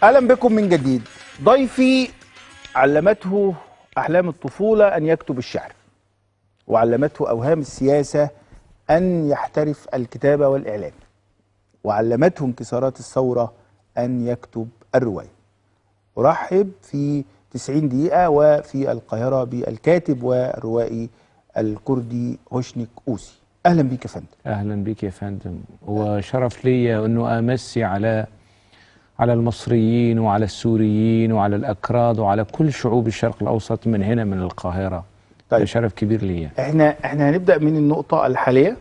اهلا بكم من جديد. ضيفي علمته احلام الطفولة ان يكتب الشعر، وعلمته اوهام السياسة ان يحترف الكتابة والاعلام، وعلمته انكسارات الثورة ان يكتب الرواية. ارحب في 90 دقيقة وفي القاهرة بالكاتب والروائي الكردي هوشنك اوسي. اهلا بك يا فندم. اهلا بك يا فندم، وشرف لي انه امسي على المصريين وعلى السوريين وعلى الاكراد وعلى كل شعوب الشرق الاوسط من هنا من القاهرة. طيب. ده شرف كبير لي. احنا هنبدا من النقطة الحالية،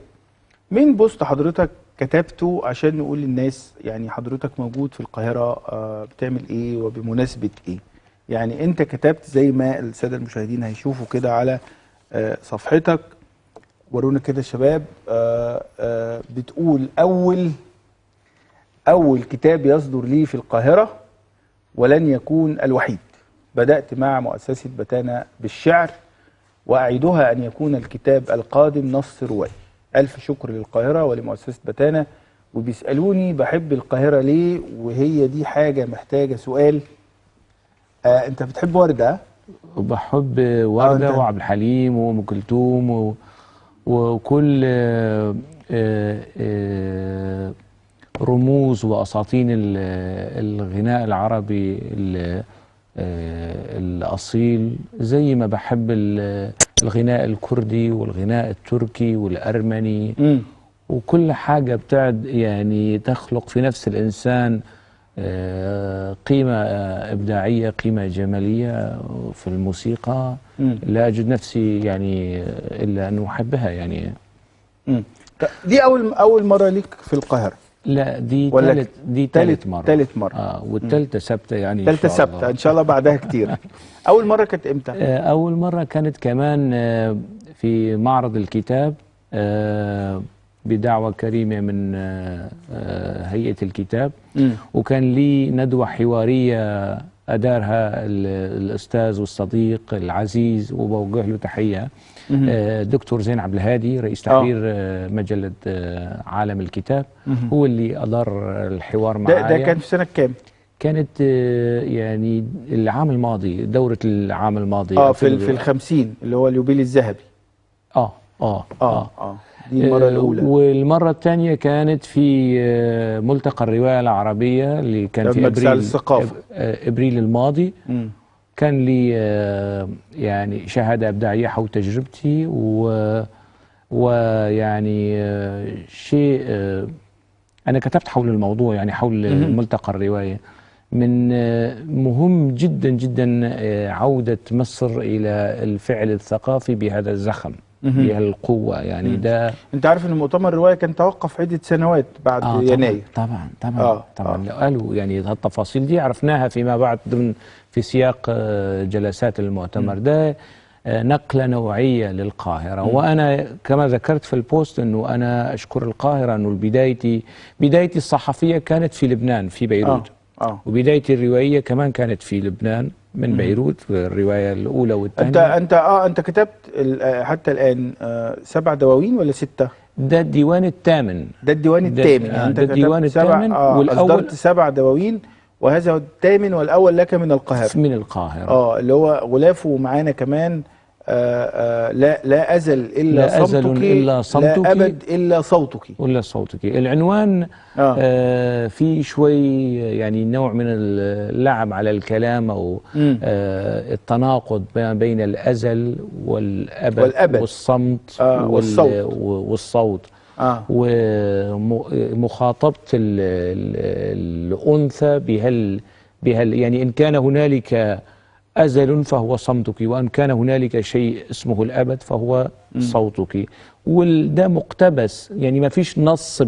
من بوست حضرتك كتبته عشان نقول للناس يعني حضرتك موجود في القاهرة، بتعمل ايه وبمناسبة ايه. يعني انت كتبت زي ما السادة المشاهدين هيشوفوا كده على صفحتك، ورونا كده شباب، بتقول اول كتاب يصدر لي في القاهرة ولن يكون الوحيد. بدأت مع مؤسسة بتانا بالشعر وأعيدها أن يكون الكتاب القادم نص روائي. ألف شكر للقاهرة ولمؤسسة بتانا. وبيسألوني بحب القاهرة ليه، وهي دي حاجة محتاجة سؤال. أنت بتحب وردة؟ بحب وردة وعبد الحليم وأم كلثوم وكل رموز وأساطين الغناء العربي الأصيل، زي ما بحب الغناء الكردي والغناء التركي والأرمني وكل حاجة بتعد يعني تخلق في نفس الإنسان قيمة إبداعية، قيمة جمالية في الموسيقى. لا أجد نفسي يعني إلا أن أحبها يعني. دي أول مرة ليك في القاهرة؟ لا، دي ثالث مرة. ثالث مرة. والثالثة ثابتة يعني. ثالثة ثابتة إن شاء الله بعدها كتير. أول مرة كانت إمتى؟ أول مرة كانت كمان في معرض الكتاب، بدعوة كريمة من هيئة الكتاب. وكان لي ندوة حوارية أدارها الأستاذ والصديق العزيز، وبوجه له تحية، دكتور زين عبد الهادي، رئيس تحرير مجلة عالم الكتاب. هو اللي أدار الحوار معايا. ده كان في سنة كام؟ كانت يعني العام الماضي، دورة العام الماضي. في 50 اللي هو اليوبيل الذهبي. دي المرة الأولى. والمرة الثانية كانت في ملتقى الرواية العربية اللي كان في أبريل، أبريل الماضي. كان لي يعني شهادة إبداعية حول تجربتي، ويعني شيء أنا كتبت حول الموضوع، يعني حول ملتقى الرواية. من مهم جدا جدا عودة مصر إلى الفعل الثقافي بهذا الزخم، بهالقوة يعني. ده انت عارف ان مؤتمر الرواية كان توقف عدة سنوات بعد يناير. طبعا طبعا طبعا. قالوا يعني التفاصيل دي عرفناها فيما بعد ضمن في سياق جلسات المؤتمر. ده نقلة نوعية للقاهرة. وأنا كما ذكرت في البوست أنه أنا أشكر القاهرة أنه بدايتي الصحفية كانت في لبنان، في بيروت. وبدايتي الروائية كمان كانت في لبنان من بيروت، الرواية الأولى والثانية. أنت كتبت حتى الآن 7 دواوين ولا 6؟ ده الديوان الثامن. ده الديوان الثامن. يعني أنت ده الديوان الثامن. والأول أصدرت 7 دواوين، وهذا هو الثامن والأول لك من القاهرة. من القاهرة. اللي هو غلافه معانا كمان. لا أزل إلا صمتك، إلا صمتك، لا أبد إلا صوتك. إلا صوتك. العنوان في شوي يعني نوع من اللعب على الكلام، أو التناقض بين الأزل والأبد والصمت والصوت. ومخاطبة الأنثى بهال يعني إن كان هنالك أزل فهو صمتك، وأن كان هنالك شيء اسمه الأبد فهو صوتك. وده مقتبس، يعني ما فيش نص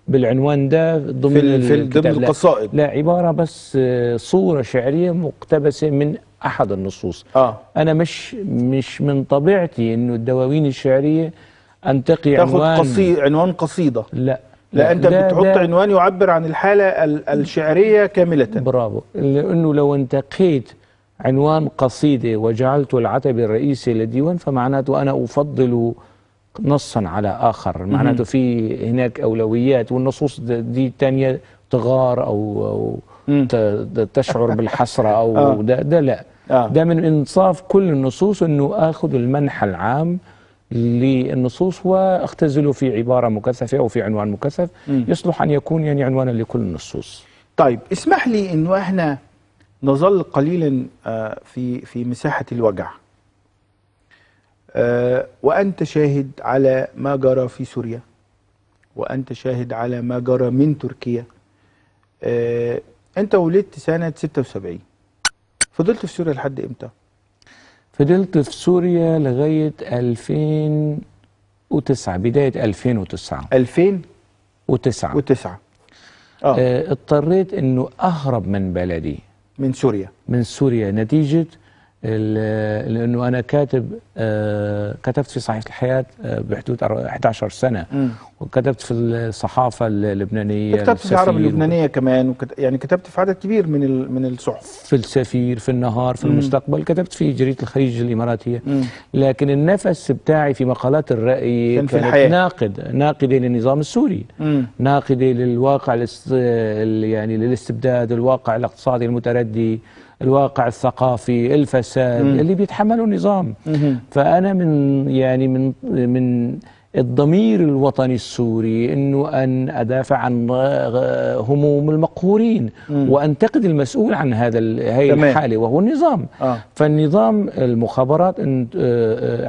بالعنوان ده ضمن في ضمن القصائد. لا، عبارة بس صورة شعرية مقتبسة من أحد النصوص. أنا مش من طبيعتي إنه الدواوين الشعرية أنتقي عنوان، تاخد عنوان قصيدة. لا لا، أنت بتحط عنوان يعبر عن الحالة الشعرية كاملة. برافو. لأنه لو انتقيت عنوان قصيدة وجعلته العتبة الرئيسي للديوان، فمعناته أنا أفضل نصا على آخر، معناته في هناك أولويات، والنصوص دي الثانية تغار أو تشعر بالحسرة أو ده لا. ده من إنصاف كل النصوص أنه آخذ المنحى العام للنصوص واختزله في عبارة مكثفة أو في عنوان مكثف يصلح أن يكون يعني عنوانا لكل النصوص. طيب اسمح لي أنه احنا نظل قليلا في مساحة الوجع، وأنت شاهد على ما جرى في سوريا، وأنت شاهد على ما جرى من تركيا. أنت ولدت سنة 76، فضلت في سوريا لحد إمتى؟ فضلت في سوريا لغاية 2009، بداية 2009. 2009. اضطريت أنه أهرب من بلدي، من سوريا، من سوريا، نتيجة لأنه أنا كاتب، كتبت في صحيفة الحياة بحدود 11 سنة، وكتبت في الصحافة اللبنانية، كتبت في العرب اللبنانية كمان، يعني كتبت في عدد كبير من الصحف، في السفير، في النهار، في المستقبل، كتبت في جريدة الخليج الإماراتية. لكن النفس بتاعي في مقالات الرأي كان كانت ناقدة للنظام السوري، ناقدة للواقع يعني للاستبداد، الواقع الاقتصادي المتردي، الواقع الثقافي، الفساد اللي بيتحمله النظام. فأنا من يعني من الضمير الوطني السوري انه ان ادافع عن هموم المقهورين وانتقد المسؤول عن هذا هي الحالة وهو النظام. فالنظام المخابرات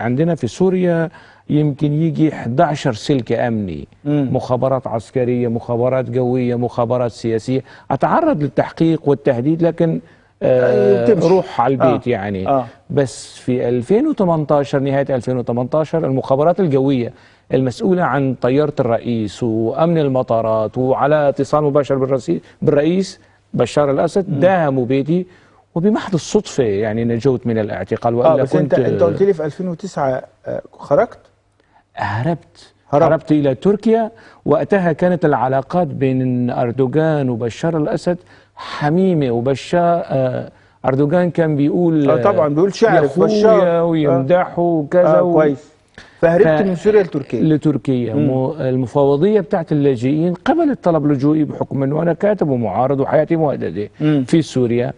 عندنا في سوريا يمكن يجي 11 سلك امني، مخابرات عسكرية، مخابرات جوية، مخابرات سياسية. اتعرض للتحقيق والتهديد لكن روح على البيت يعني. بس في 2018، نهاية 2018، المخابرات الجوية المسؤولة عن طيارة الرئيس وأمن المطارات وعلى اتصال مباشر بالرئيس بشار الأسد داهموا بيتي، وبمحض الصدفة يعني نجوت من الاعتقال. وإلا بس كنت انت قلت لي في 2009 خرجت؟ هربت إلى تركيا. وقتها كانت العلاقات بين أردوغان وبشار الأسد حميمة، وبشار أردوغان كان بيقول طبعا بيقول شعر في بشار ويمدحه وكذا كويس. فهربت من سوريا لتركيا. لتركيا. المفوضية بتاعت اللاجئين قبلت طلب لجوئي بحكم انه انا كاتب ومعارض وحياتي مهددة في سوريا.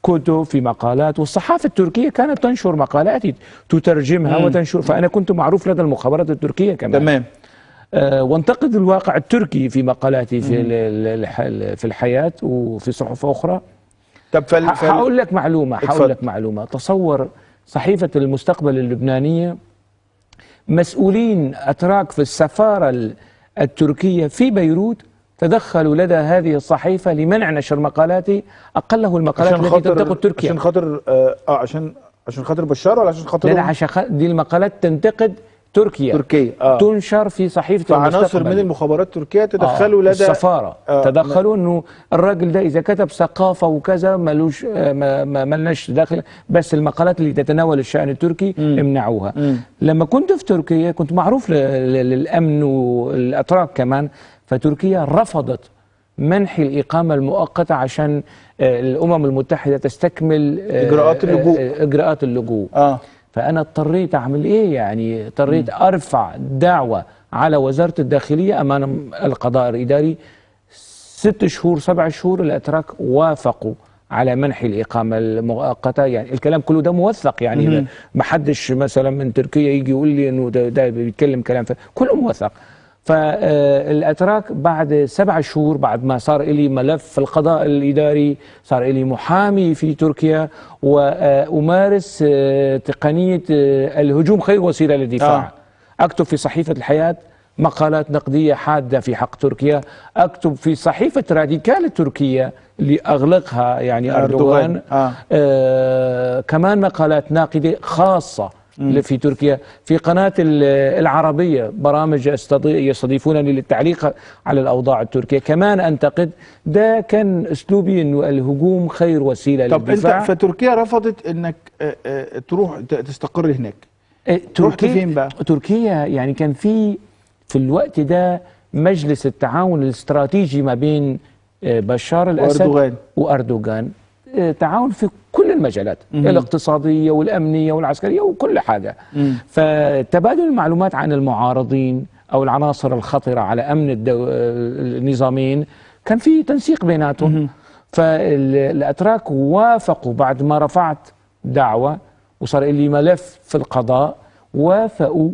كتب في مقالات، والصحافة التركية كانت تنشر مقالاتي، تترجمها وتنشر، فأنا كنت معروف لدى المخابرات التركية كمان. تمام. وانتقد الواقع التركي في مقالاتي في في الحياة وفي صحف أخرى. طب هقول لك معلومة، هقول لك معلومة. تصور صحيفة المستقبل اللبنانية مسؤولين أتراك في السفارة التركية في بيروت تدخلوا لدى هذه الصحيفة لمنع نشر مقالاتي، أقله المقالات التي تنتقد تركيا. عشان خاطر عشان خاطر بشار ولا عشان خاطر؟ لا، عشان دي المقالات تنتقد تركيا. تركيا تنشر في صحيفة المستقبل. فعناصر من المخابرات التركية تدخلوا لدى السفارة، تدخلوا انه الراجل ده اذا كتب ثقافة وكذا ملوش ملناش داخل، بس المقالات اللي تتناول الشأن التركي امنعوها. لما كنت في تركيا كنت معروف للأمن والأتراك كمان، فتركيا رفضت منح الإقامة المؤقتة عشان الأمم المتحدة تستكمل إجراءات اللجوء. إجراءات اللجوء. فأنا اضطريت أعمل إيه يعني؟ اضطريت أرفع دعوة على وزارة الداخلية أمام القضاء الإداري. 6 شهور 7 شهور الأتراك وافقوا على منح الإقامة المؤقتة. يعني الكلام كله ده موثق، يعني ما حدش مثلا من تركيا يجي يقول لي إنه ده بيتكلم كلام، كله موثق. فالأتراك بعد 7 شهور، بعد ما صار لي ملف في القضاء الإداري، صار لي محامي في تركيا، وأمارس تقنية الهجوم خير وسيلة للدفاع. أكتب في صحيفة الحياة مقالات نقدية حادة في حق تركيا، أكتب في صحيفة راديكال التركية اللي أغلقها يعني أردوغان، كمان مقالات ناقدة خاصة في تركيا، في قناة العربية برامج يستضيفونني للتعليق على الأوضاع التركية كمان أنتقد. ده كان أسلوبي، أنه الهجوم خير وسيلة للدفاع. طب أنت فتركيا رفضت أنك تروح تستقر هناك، رحت فين بقى؟ تركيا يعني كان في الوقت ده مجلس التعاون الاستراتيجي ما بين بشار الأسد وأردوغان، تعاون في كل المجالات الاقتصادية والأمنية والعسكرية وكل حاجة. فتبادل المعلومات عن المعارضين أو العناصر الخطرة على أمن النظامين كان في تنسيق بيناتهم. فالأتراك وافقوا بعد ما رفعت دعوة وصار لي ملف في القضاء، وافقوا.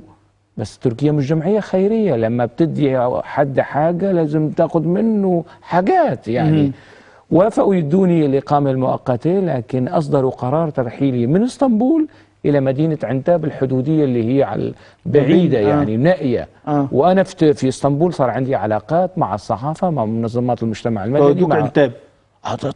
بس تركيا مش جمعية خيرية، لما بتدي حد حاجة لازم تاخد منه حاجات يعني. وافقوا يدوني الإقامة المؤقتة، لكن أصدروا قرار ترحيلي من اسطنبول إلى مدينة عنتاب الحدودية اللي هي على بعيدة يعني نائية. وأنا في اسطنبول صار عندي علاقات مع الصحافة، مع منظمات المجتمع المدني، مع عنتاب.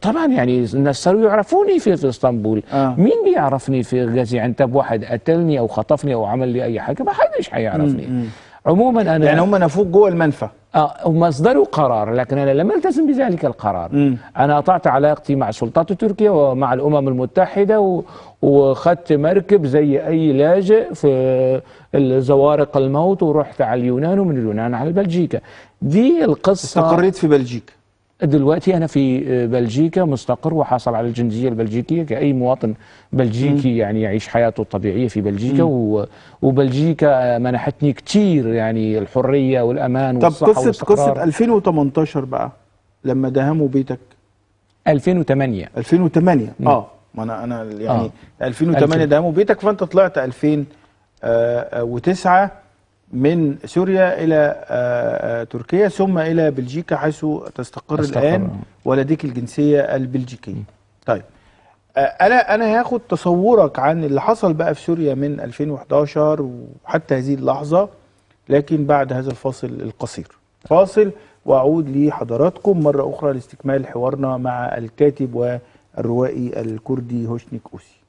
طبعا يعني الناس صاروا يعرفوني في اسطنبول. مين بيعرفني في غازي عنتاب؟ واحد قتلني او خطفني او عمل لي اي حاجة، ما حدش حيعرفني. عموما انا يعني هم نفوك جوه المنفى. هم اصدروا قرار، لكن انا لم التزم بذلك القرار. انا قطعت علاقتي مع السلطات التركية ومع الامم المتحدة، وخدت مركب زي اي لاجئ في الزوارق الموت، ورحت على اليونان، ومن اليونان على بلجيكا. دي القصة. استقريت في بلجيكا؟ دلوقتي أنا في بلجيكا مستقر، وحاصل على الجنسية البلجيكية كأي مواطن بلجيكي يعني يعيش حياته الطبيعية في بلجيكا. وبلجيكا منحتني كتير يعني الحرية والأمان والصحة. طب قصة 2018 بقى لما دهموا بيتك. 2008. 2008 ما أنا يعني 2008 دهموا بيتك، فأنت طلعت 2009 من سوريا إلى تركيا ثم إلى بلجيكا حيث تستقر الآن ولديك الجنسية البلجيكية. طيب أنا هاخد تصورك عن اللي حصل بقى في سوريا من 2011 وحتى هذه اللحظة، لكن بعد هذا الفاصل القصير. فاصل وأعود لحضراتكم مرة أخرى لاستكمال حوارنا مع الكاتب والروائي الكردي هوشنك أوسي.